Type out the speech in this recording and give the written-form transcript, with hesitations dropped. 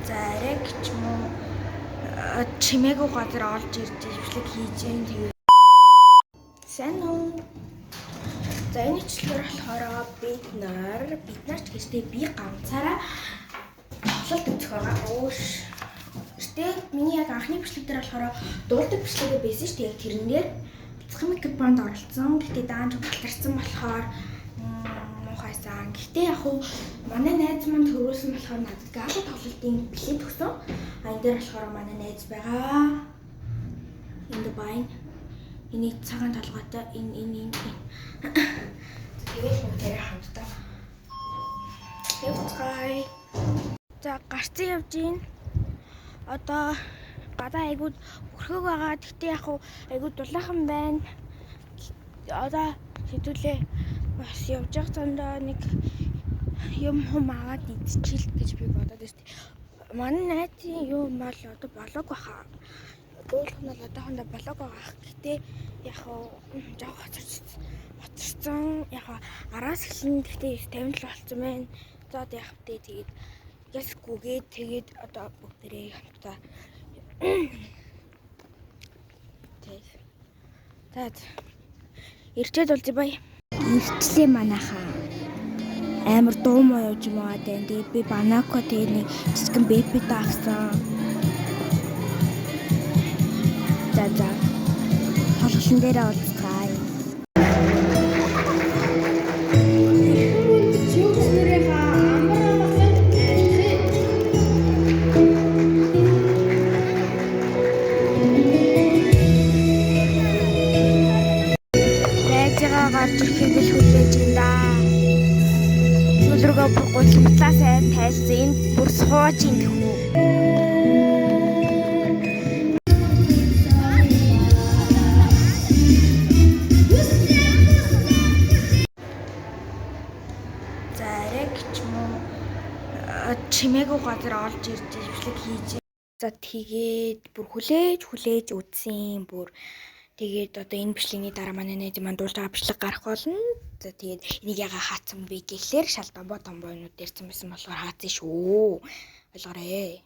За арай ч юм уу чимээгүй газар олж ирж бичлэг хийж гин тэгээд сайн уу. За энэ бичлэгээр болохоор бид нар ч гэжтэй би ганцаараа тоглолт үзэх байгаа. Өөш. Гэтэ миний яг анхны бичлэг дээр болохоор дуулдаг бичлэгээ байсан шүү дээ. Тэрэн дээр бяцхан микрофонд оролцсон. Гэтэ даанч галарсан болохоор муухайсан. Гэтэ яг хуу манай найз маань төрүүлсэн болохоор надад гала тоглолтын билет өгсөн. А энэ дээр болохоор манай найз байгаа. Энэ байна. Энийг цагаан толгойтой энэ энэ энэ энэ. Тэгээд бүгдээрээ хамтдаа явцгаая. За гарцсан явж гин. Одоо гадаа айгууд бүрхэг байгаа. Гэхдээ яг хуу айгууд дулаахан байна. Одоо хэдүүлээ бас явж явах замдаа нэг юм хум аваад идчихэл гэж би бодоод байна. Манай найзын юм бол одоо болоог баха. Дуулах нь бол одоохондоо болоог байгаа. Гэтэ яг хуу жоох хоцорсон. Яг хуу араас эхлэн гэхдээ 57 болсон байна. За одоо яг тэ тэгээд ясгүйгээ тэгээд одоо бүгдээрээ хамтдаа тэг. За ирчээд болъё бай. Ирчлээ манайхаа. Амар дуу муу явж маад байна. Тэгээд би банако тэгээд нэг жижигэн бэпэт авсан. За за. Тоглолтын дээрээ уулзцгаая. Шүүгч нарынхаа амар амгалан айлтгая. Найзгаа гарч ирэхийг л хүлээж ин да. Сүүл рүүгээ бүр гутал сайн тайлсан. Энд бүр сууж ин тэхүү. За арай ч юм уу чимээгүй газар олж ирж бичлэг хийж. За тэгээд бүр хүлээж хүлээж үзсэн бүр. Тэгээд одоо энэ бичлэгийн дараа манай найз маань дуулж байгаа бичлэг гарах болно. За тэгээд энийг яга хаацсан бэ гэхлээр шал домбо домбойнууд ярьсан байсан болохоор хаацсан шүү. Ойлгоорой.